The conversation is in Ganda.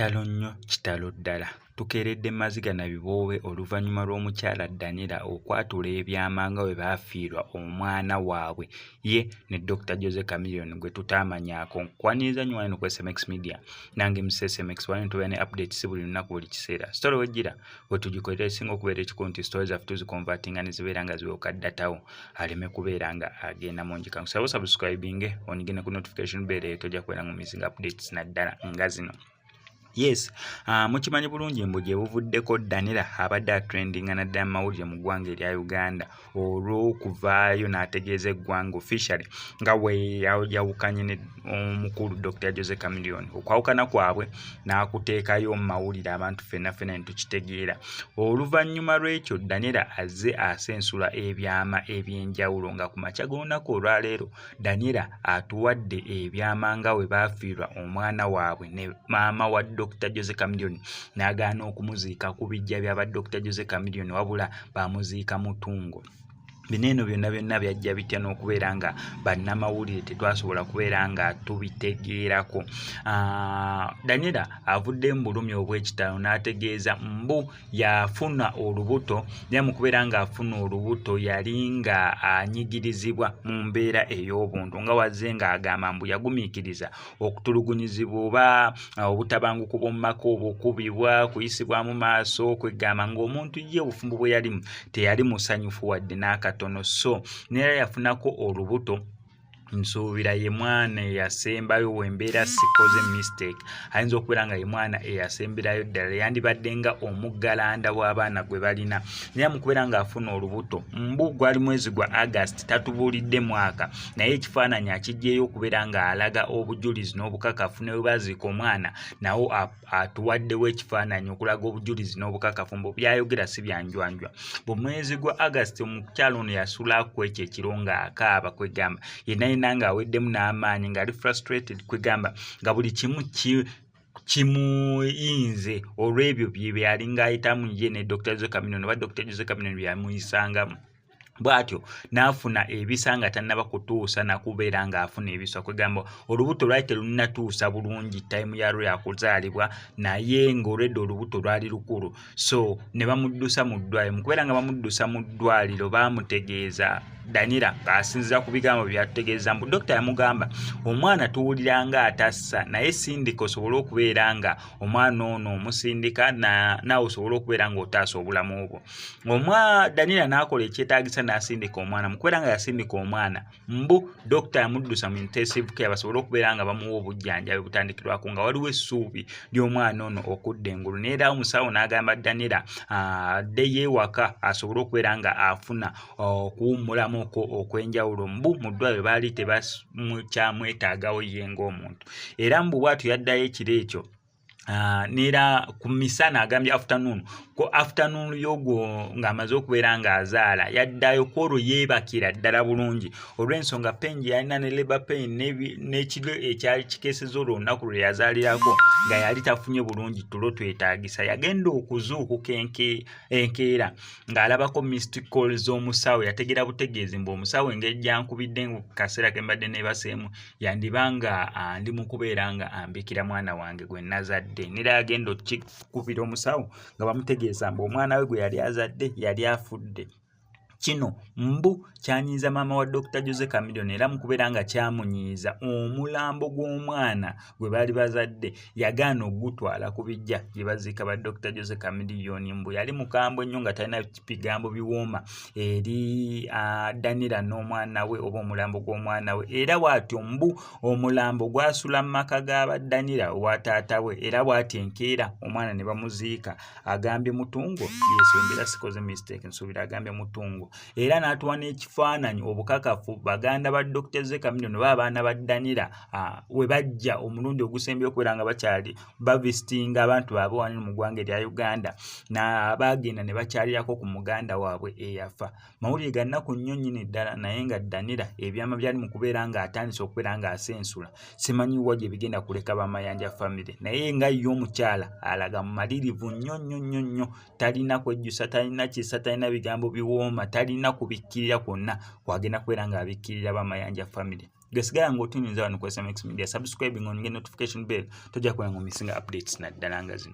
Kitalo nnyo kitalo ddala! Tukeeredde maziga na biboowe oluvannyuma lw'omukyala Daniella okwatula ebyama nga bwe baafiirwa omwana waabwe ye ne Dokita Jose Chameleone gwe tutaamanyaako. Nkwaniriza nnyo wano ku SMX Media, nange MC SMX wano tubeera ne updates buli lunaku buli kiseera. Story wejjira we tugikolera ekisinga okubeera ekikulu nti story zaffe tuziconvertinga ne zibeera nga ziwewuka data wo aleme kubeera nga agenda mu njika. Nkusaba osubscribinge onyige ne ku notification bell eyo tojja kubeera nga omissinga updates naddala nga zino. Yes, mukimanyi bulungi mbu gye buvuddeko Daniella abadde atrendinga naddala mu mawulire mu ggwanga erya Uganda olw'okuvaayo n'ategeeza eggwanga officially nga bwe yawukanye ne omukulu Dr. Jose Chameleone. Okwawukana kwabwe n'akuteekayo mu mawulire abantu ffenna ffenna ne tukitegeera. Oluvannyuma lw'ekyo Daniella azze asensula ebyama eby'enjawulo nga ku makya g'olunaku olwaleero Daniella atuwadde ebyama nga bwe baafiirwa omwana waabwe ne maama wa Dr. Jose Chameleone n'agaana okumuziika ku biggya by'aba Dr. Jose Chameleone wabula baamuziika Mutungo. Bino eno byonna byonna byajja bitya n'okubeera nga bannamawulire tetwasobola kubeera nga tubitegeerako. Daniella avudde mu bulumi obw'ekitalo n'ategeeza mbu yafuna olubuto era mu kubeera ng'afuna olubuto yali nga anyigirizibwa mu mbeera ey'obuntu nga wazze ng'agamba mbu yagumiikiriza okutulugunyizibwa oba obutabanguko bw'omu maka obukubibwa kuyisibwa mu maaso kwegamba ng'omuntu ye obufumbo bwe yalimu teyali musanyufu wadde n'akatono so neera yafunako olubuto. Nsuubira ye mwana eyasembayo wembeera sikoze mistake ayinza okubeera nga ye mwana eyasemberayo ddala yandibadde nga omuggalanda w'abaana gwe balina naye mu kubeera ng'afuna olubuto mbu gwali mwezi gwa August tatubuulidde mwaka naye ekifaananyi akiggyeyo okubeera ng'alaga obujulizi n'obukakafu ne bwe baziika omwana nawo atuwaddewo ekifaananyi okulaga obujulizi n'obukakafu mbu byayogera si byanjwanjwa. Mu mwezi gwa August omukyala ono yasulaku ekyo ekiro ng'akaaba kwegamba yenna yenna ng'aweddemu n'amaanyi ng'ali frustrated kwegamba nga buli kimu kimuyinze olw'ebyo bye byalinga ayitamu ye ne Dr. Jose Chameleone oba Dr. Jose Chameleone byamuyisangamu. Bw'atyo n'afuna ebisa nga tannaba kutuusa nakubeera ng'afuna ebisa kwegamba olubuto lwali terunnatuusa bulungi time yalwo yakuzaalibwa naye ng'olwedda olubuto lwali lukulu so ne bamuddusa mu ddwaliro. Mu kubeera nga bamuddusa mu ddwaliro baamutegeeza Daniella ng'asinziira ku bigambo byatutegeeza mbu dokita yamugamba omwana tuwulira nga atassa naye sindika osobole okubeera nga omwana ono omusindika naawe osobole okubeera ng'otaasa obulamu bwo. Omwa Daniella n'akola ekyetaagisa n'asindika omwana. Mu kubeera nga yasindika omwana mbu dokita yamuddusa mu intensive care basobole okubeera nga bamuwa obujjanjabi butandikirwako nga waliwo essuubi ly'omwana ono okudda engulu naye era omusawo n'agamba Daniella addeyo ewaka asobole okubeera nga afuna okuwummulamuko okw'enjawulo mbu mu ddwaliro baali tebakyamwetaagawo ye ng'omuntu era mbu bw'atyo yaddayo ekiro ekyo neera ku misana agambye afternoon ku afternoon y'ogwo ng'amaze okubeera ng'azaala yaddayo ku olwo yeebakira ddala bulungi olw'ensonga pain gye yalina ne labor pain n'ekiro ekyali kikeesezza olwo olunaku lwe yazaalirako nga yali tafunye bulungi tulo twetaagisa. Yagenda okuzuukuka enkeera ng'alabako missed call z'omusawo yategeera butegeezi mbu omusawo engeri gy'ankubidde mu kaseera ke mbadde neebaseemu yandiba nga ndi mu kubeera nga ambikira mwana wange gwe nazadde. Neera yagenda okukubira omusawo nga bamutegeeza mbu omwana we gwe yali azadde yali afudde. Kino mbu kyanyiiza maama wa Dr. Jose Chameleone era mu kubeera nga kyamunyiiza omulambo gw'omwana gwe baali bazadde yagaana okugutwala ku biggya gye baziika ba Dr. Jose Chameleone mbu yali mukambwe nnyo nga talina bigambo biwooma eri Daniella n'omwana we oba omulambo gw'omwana we era bw'atyo mbu omulambo gwasula mu maka g'aba Daniella owa taata we era bw'atyo enkeera omwana ne bamuziika agambye Mutungo. Yes, embeera sikoze mistake nsuubira agambye Mutungo era n'atuwa n'ekifaananyi obukakafu baganda ba Dr. Jose Chameleone oba abaana ba Daniella we bajja omulundi ogusembye okubeera nga bakyali bavisitinga abantu baabwe wano mu ggwanga erya Uganda baagenda ne bakyalirako ku muganda waabwe eyafa. Mawulire ga nnaku nnyo nnyini ddala naye nga Daniella ebyama byali mu kubeera ng'atandise okubeera ng'asensula simanyi wa gye bigenda kuleka Bamayanja family naye nga ye omukyala alaga mumalirivu nnyo nnyo nnyo nnyo talina kwejjusa talina kisa talina bigambo biwooma talina kubikkirira kwonna kwagenda kubeera ng'abikkirira Bamayanja family. Gesigala ng'otunyinza wano ku SMX Media, subscribing, onyige notification bell, tojja kuba nga omissinga updates naddala nga zino.